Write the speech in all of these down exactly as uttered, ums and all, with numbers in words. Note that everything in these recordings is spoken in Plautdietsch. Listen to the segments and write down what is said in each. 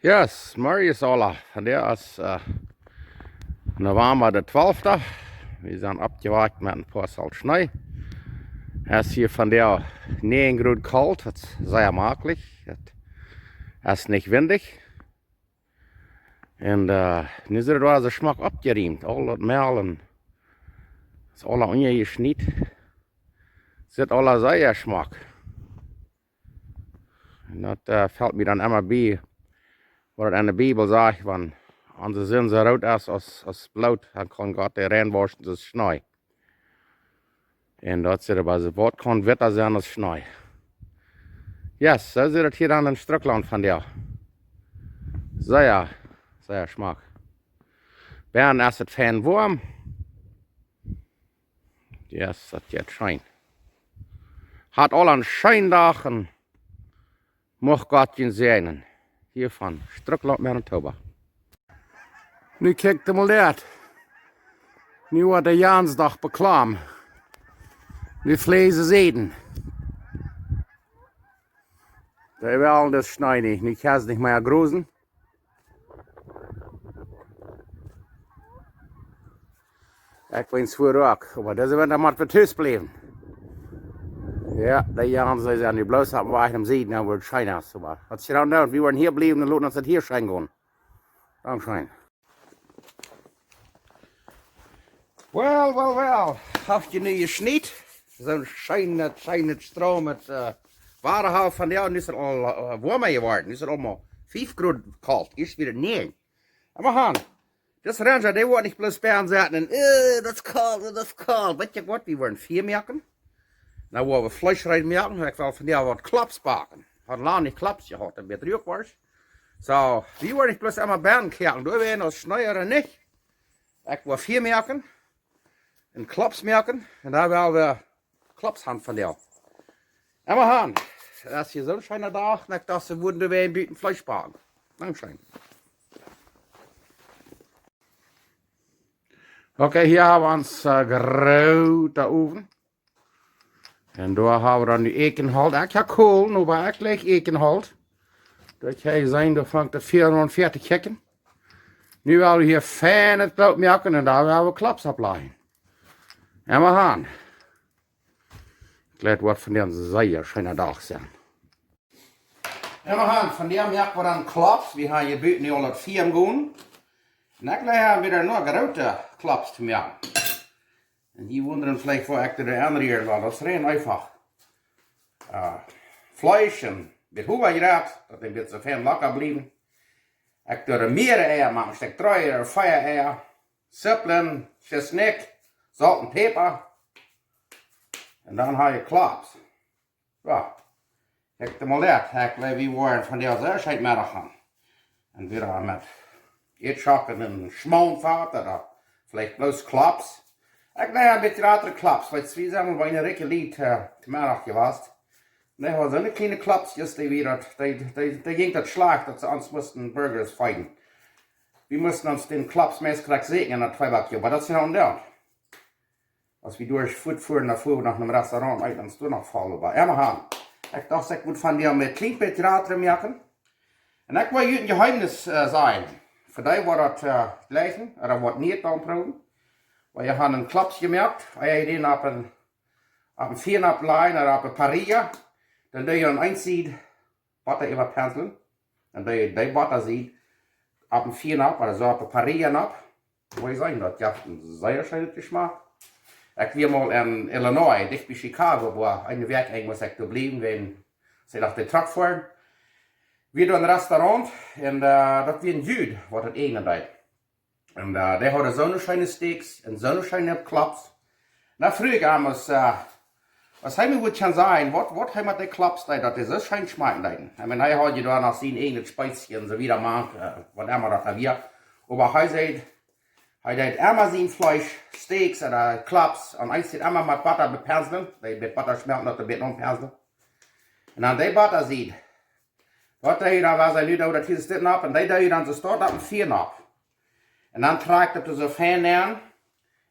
Yes, Marius Ola. Vondoag es äh, November de twalfte. Wie sent oppjewoakt met een poa Zoll Schnee. Es hia vondoag näajen Grod kolt. Daut es sea maklich. Daut es nich windich. Un äh, nu sitt daut aula soo schmock oppjeriemt. Aul daut Mäl un es aula unjajeschniet. Sitt aula sea schmock. Un daut äh, felt mie dan emma bie, waut daut enne Bibel sajcht, wan onse Sind soo root es aus, aus Bloot, dan kaun Gott dee reinwauschen aus Schnee. Un daut sitt oba soo waut kaun witta sennen aus Schnee. Yes, soo sitt daut hia aun dän Strucklaunt vondoag. Sea, sea schmock. Bennen es daut fein woam. Yes, daut jeit scheen. Hat aula een scheenen Dach un mucht Gott junt säajnen. Hia von Strucklaunt, Manitoba. Nu kjikjt mol daut. Nu woat de Jans doch bekloamen. Nu fleajen see Säden. Dee wellen dän Schnee nich. Nu kjenn see nich mea grusen. Ekj weet nich wua uk, oba dise Winta mott wie tus bliewen. Jo, de Jans, dee sent nu bloos opp dän Wajch no Sieden, dan woat scheen aus, oba waut sie dan doonen? Wie woaren hia bliewen un loten ons daut hia scheen gonen. Dankscheen. Well, well, well. Haft jie nu jeschniet? Soon scheenet, scheenet, stroomet äh, Wada haft vondoag. Nu es daut aul äh, woama jeworden. Nu es daut aul mau fief Grod kolt. Ieescht wia daut näajen. Oba han, dis Ranger, dee woat nich bloos bennen sitten un äh, daut es kolt, daut es kolt. Weet jie waut, wie woaren Fia moaken. Nu woa wie Fleesch reed moaken. Ekj well vondoag waut Klops backen. Haud lang nich Klops jehaut, daut wia dree Uhr. Soo, wie woaren nich bloos emma bennen koaken. Doa woat aus Schnee nich. Ekj woa Fia moaken un Klops moaken. Un dan well wie Klops han vondoag. Oba han, daut es hia soon scheena Dach. Un ekj docht, see wudden doa wada een bät Fleesch backen. Dankscheen. Okay, hia hab wie ons äh, groota Owen. Un doa hab wie dan nu Eakjenholt. Ekj hab Kolen, oba ekj lägg Eakjenholt. Daut jie seenen, doa fangt de Fia aun to kjikjen. Nu well wie hia feinet Broot moaken un dan well wie Klops oppläjen. Oba han. Ekj jleew, woat vondoag een sea scheena Dach sennen. Oba han, vondoag moak wie dan Klops. Wie haben hia buten nu aul daut Fia aunjegonen. Un ekj jleew, wie woaren nu groote Klops moaken. Un jie wundren veleicht, woo ekj dee aunrieren well. Daut es rein eefach. Äh, Fleesch un bät Hua jrät, daut dee een bät fein locker bliewen. Ekj doo doa mea Eia moaken, stekj dree ooda vea Eia. Sipplen, Tschesnikj, Solt un Päpa. Un dan hab jie Klops. Jo, ekj hab mol jeleet, ekj jleew, wie woaren vondoag sea scheen Meddach han. Entwäda met Ieedschocken un Schmauntfat ooda veleicht bloos Klops. Ekj jleew, een bät jratre Klops, wiels wie sent mol bie eene rikje Lied äh, to Meddach jewast. Dee haud soone kjliene Klops, just dee wia daut, dee, dee, dee jinkj daut schlajcht, daut see ons musten Burgers feeden. Wie musten ons dän Klops meist krakjt säkjen en daut Tweeback, oba daut es noch een Deel. Aus wie derch Food fuaren, dan fuaren wie noch en een Restaurant eeten, ons doa noch voll, oba emma han. Ekj docht, ekj mott vondoag een kjlien bät jratre moaken. Un ekj well junt een Jeheemnis äh, sajen. Fa dee, waut daut äh, jlikjen, ooda waut nich dan proowen. Wie haben een Klops jemoakt, wie haben dän opp een, opp een Fia oppjelajen ooda opp een Parrilla. Dan doo jie aun eene Sied Botta äwapenslen. Dan doo jie dee Bottasied opp een Fia opp, ooda soo opp een Parrilla opp. Mott ekj sajen, daut jeef een sea scheenet Jeschmak. Ekj wia mol en Illinois, dicht bie Chicago, wua eene Wäakj enj must ekj doa bliewen, wäajen see noch dän Truck fuaren. Wia doa een Restaurant un äh, daut wia een Jud, waut daut äjnen deed. Un äh, dee haud soone scheene Steaks un soone scheene Klops. Dan fruach ekj am, aus, äh, aus hee mie wudd kjennen sajen, waut, waut hee met dee Klops deed, daut dee soo scheen schmakjen deeden. Ekj meen, hee haud je doa noch sien äjnet Speezje un soo wieda mank, äh, waut emma daut wia. Oba hee säd, hee deed emma sien Fleesch, Steaks ooda Klops, aun eene Sied emma met Botta bepenslen. Dee met Botta schmelten, daut een bät aunpenslen. Un dan dee Bottasied, daut deed hee dan, wua see nu doa daut hia sitt opp, un dee deed hee dan soo stoakj opp een Fia opp. Un dan trakjt daut soo fein aun.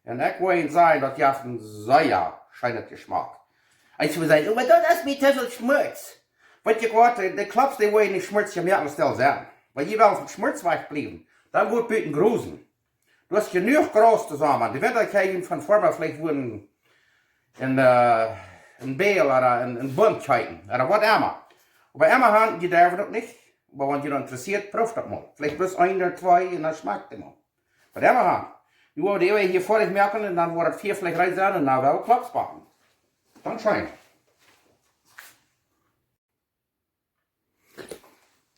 Un ekj woa junt sajen, daut jeef een sea scheenet Jeschmak. Eenje woaren sajen, oba daut es mie too väl Schmorts. Weetst waut, de, de Klops, dee woaren nich schmortsich moaken, aus dee aul sent. Wan jie wellen von Schmurz wajchbliewen, dan goot buten grusen. Du hast jenuach Graus toop. De Winta kjenn jie von Farma veleicht wua een, een, äh, een Bäl ooda een, een Bunt kjeepen ooda waut emma. Oba emma han, jie derwen daut nich. Oba wan junt daut interessieet, prooft daut mol. Veleicht bloos een ooda twee un dan schmakjt et mol. Waut emma han. Nu woa wie dee Eewa hia foadich moaken un dan woat daut Fia veleicht reed sennen un dan woa wie Klops backen. Dan scheen.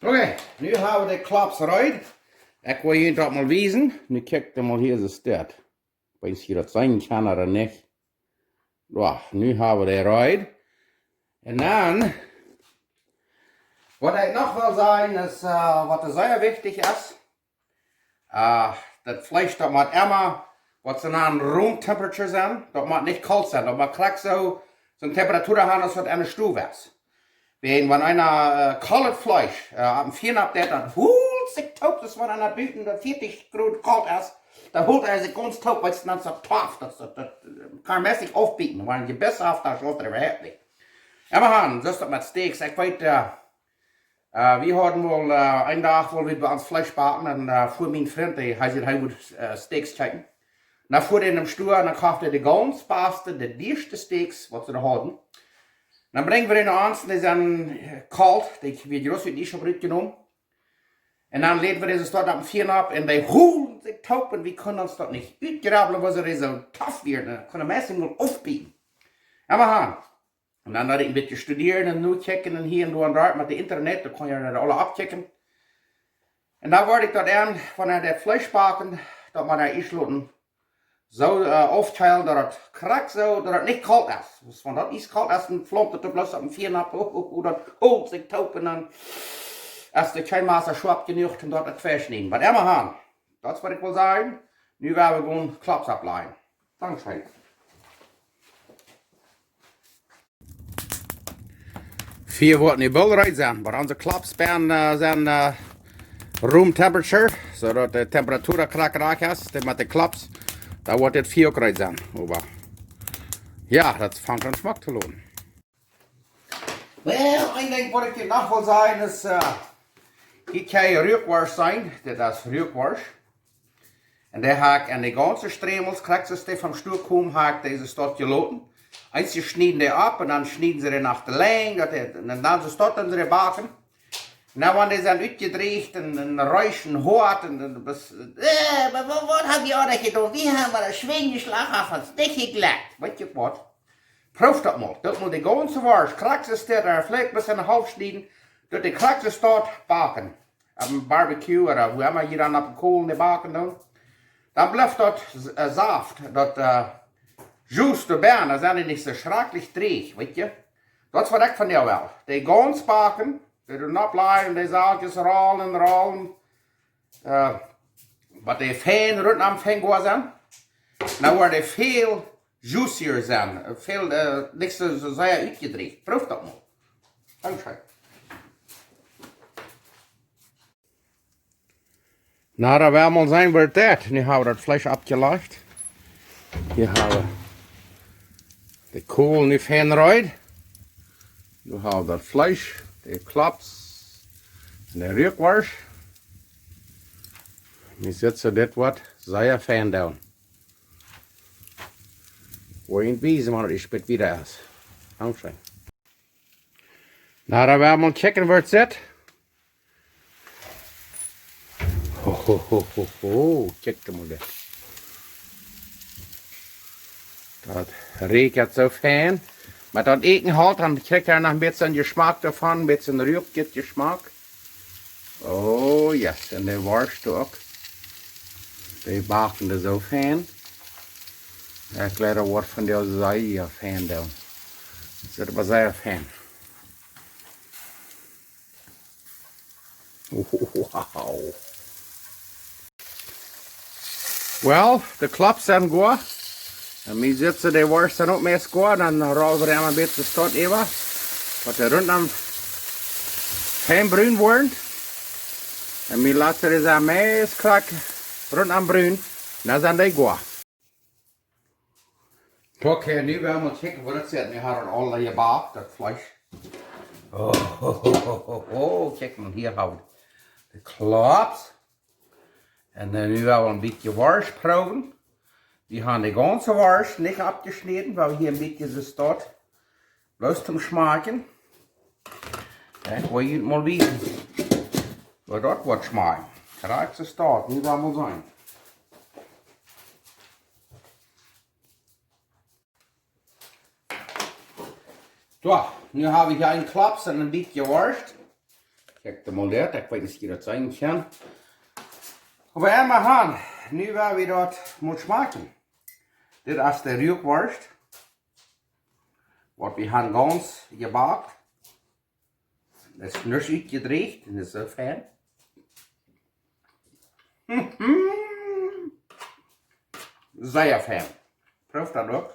Okay, nu hab wie de Klops reed. Ekj well junt daut mol wiesen. Nu kjikjt mol hia, soo steit. Weet jie daut seenen kjennen ooda nich? Jo, nu hab wie dee reed. Un dan, waut ekj noch well sajen es, äh, waut sea wichtich es, äh, daut Fleesch, daut mott emma, waut see nanen room temperature sennen, daut mott nich kolt sennen, daut mott krakjt soo, soone Temperatur haben aus waut enne Stow es. Wäajen wan eena, äh, koldet Fleesch, äh, opp een Fia opp deit, dan holt sikj toop, daut wan eena buten daut vieetich Grod kolt es, dan holt hee sikj gaunz toop, wiels dan es daut tough, daut, daut, daut, äh, kaun meist nich aufbieten, wan eena jebissen haft, dan schauft et äwahaupt nich. Emma han, soo es daut met Steaks. Ekj weet, äh, äh, wie hauden mol, äh, een Dach, wua wie bie ons Fleesch backen un, äh, fua mien Frint, hee, hee säd, hee wudd, äh, Steaks kjeepen. Dan fua hee enne Stow un dan koft hee de gaunz baste, de dieeschte Steaks, waut see doa hauden. Dan brinjen wie dee no ons, dee sent, äh, kolt, dee, wie hauden dee ut de Iess rutjenomen. Un dan läden wie dee soo opp een Fia opp un dee holden sikj toop un wie kunnen ons daut nich utjrabblen, woo see soo tough wieren. Dan kunn eena meist nich mol aufbieten. Emma han. Un dan deed ekj een bät studieren un nu checken un hia un doa un doa met daut Internet, dan kaun eena daut aula aufchecken. Un dan wort ekj daut aun, wan eena daut Fleesch backen, daut mott eena ieescht loten soo, äh, aufkjeelen, daut et krakjt soo, daut et nich kolt es. Wiels wan daut ieeskolt es, dan flaumt et bloos opp een Fia opp, oh, oh, oh, daut holt sikj toop un dan es de Kjeenmassa schoap jenuach om daut to veschnieden. Waut emma han. Daut es waut ekj well sajen. Nu woa wie gewonen Klops oplajen. Dankscheen. Fia woat nu boolt reed sennen, oba onse Klops sent, äh, sent, äh, room temperature, soo daut de Temperatur krakjt rajcht es, dee met de Klops, dan woat dit Fia uk reed sennen. Oba jo, daut fangt aun schmock to loten. Well, een Dinkj waut ekj noch well sajen es, äh, hia kjenn jie Ruakworscht seenen, dit es Ruakworscht. Un dee hab ekj aun de gaunze Strämels, krakjt soo aus dee vom Stow kjeemen, hab ekj dee soo jeloten. Eenje schnieden dee opp un dan schnieden see dee no de Lenj, daut dee, un dan soo soo dee backen. Na, wan dee sent utjedrieecht un, un reesch un hoat un, un bes-, äh, oba waut, waut hab jie aul doa jedonen? Wie haben mol een Schweinjeschlajcht, haft ons nich jeglekjt. Weet jie waut? Prooft daut mol. Doot mol de gaunze Worscht, krakjt soo aus dee, veleicht bloos enne Halft schnieden, daut dee krakjt soo backen. Opp een Barbecue ooda wua emma jie dan opp de Kolen dee backen doonen. Dan blift daut, äh, Saft, daut, äh, Juice doa bie, dan sent dee nich soo schrakjlich dreech, weet jie. Daut es waut ekj von dee well. Dee gaunz backen, dee doa nopp lajen, dee Salkjes rollen, rollen. Äh, waut dee fein runt aum Fengo sent. Dan woaren dee väl juicier sent. Väl, äh, nich soo, soo sea utjedrieecht. Prooft daut mol. Dankscheen. Na, dan woa wie mol seenen, woo et jeit. Nu hab wie daut Fleesch oppjelajcht. Hia hab wie de Kolen nu fein reed. Nu hab wie daut Fleesch, de Klops un de Ruakworscht. Nu sitt see, dit woat sea fein doonen. Woa ekj junt wiesen, wan et een bät wieda es. Dankscheen. Na, dan woa wie mol checken, woo et sitt. Ho, ho, ho, ho, ho. Check mol dit. Daut rikjt soo fein. Met daut Äten halt, dan kjricht eena noch een bät Jeschmack doavon, een bät Ruak, Jeschmack. Oh yes, un de Worscht uk. Dee backen dee soo fein. Jo, ekj jleew, daut woat von dee sea fein doonen. Daut woat sea fein. Wow. Well, de Klops sent goa. Un nu sitt see, de Worscht sent uk meist goa. Dan roll wie dee een bät soo äwa. Waut dee runt aum fein brun woaren. Un nu lat see dee meist krakjt runt aum brun. Dan sent dee goa. Okay, nu woa wie mol checken, woo daut sitt. Nu hab wie aul jebackt, daut Fleesch. Oh, ho, ho, ho, ho, ho. Check mol, hia hab wie De Klops. Un dan nu woa wie een bät Worscht proowen. Wie haben de gaunze Worscht nich aufjeschnäden, wiels wie hia een bät soo stonen. Bloos toom schmakjen. Jo, ekj well junt mol wiesen, woo daut woat schmakjen. Krakjt soo stonen, nu woa wie seenen. Soo, nu hab ekj hia een Klops un een bät Worscht. Kjikj, de Molett, ekj weet nich, aus jie daut seenen kjennen. Oba emma han, nu woa wie daut mol schmakjen. Dit es de Ruakworscht, waut wie haben gaunz jebakt. Daut es nuscht utjedrieecht un es soo fein. Mhm. Sea fein. Proow daut uk.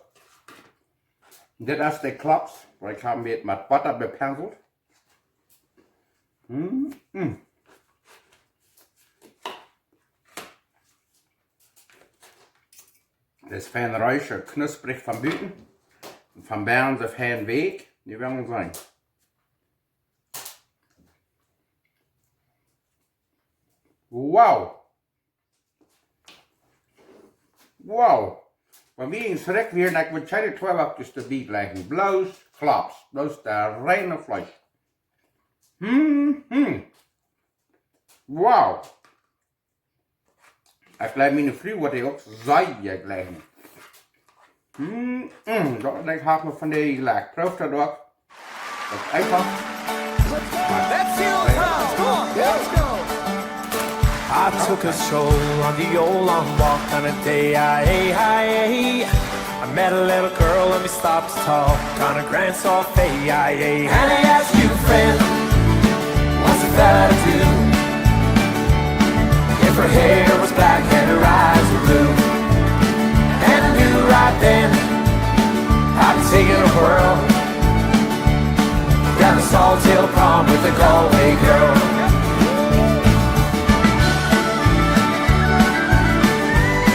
Dit es de Klops, waut ekj hab met, met Botta bepinselt. Mhm. Daut es fein reich, knusprich von buten. Von bennen soo fein weekj. Nu woa wie seenen. Wow. Wow. Wan wie en Schrakj wieren, dan wudd ekj kjeene twee Wapkes doabie jlikjen. Bloos Klops. Bloos daut reine Fleesch. Mhm. Wow. Ekj jleew, miene Fru woat dee uk sea jlikjen. Mhm. Daut, ekj hab noch von dee jlikj. Proow daut uk. Daut es eenfach. Let's see what's up. Come on, let's go. I took a stroll on the old long walk on a day I, I, I met a little girl and we stopped to talk on a grand sofa I, I, and I asked you, friend, what's a fella to do if her hair was black and her eyes were blue? And I knew right then I'd taken a whirl down a Salt Hill Prom with a Galway girl.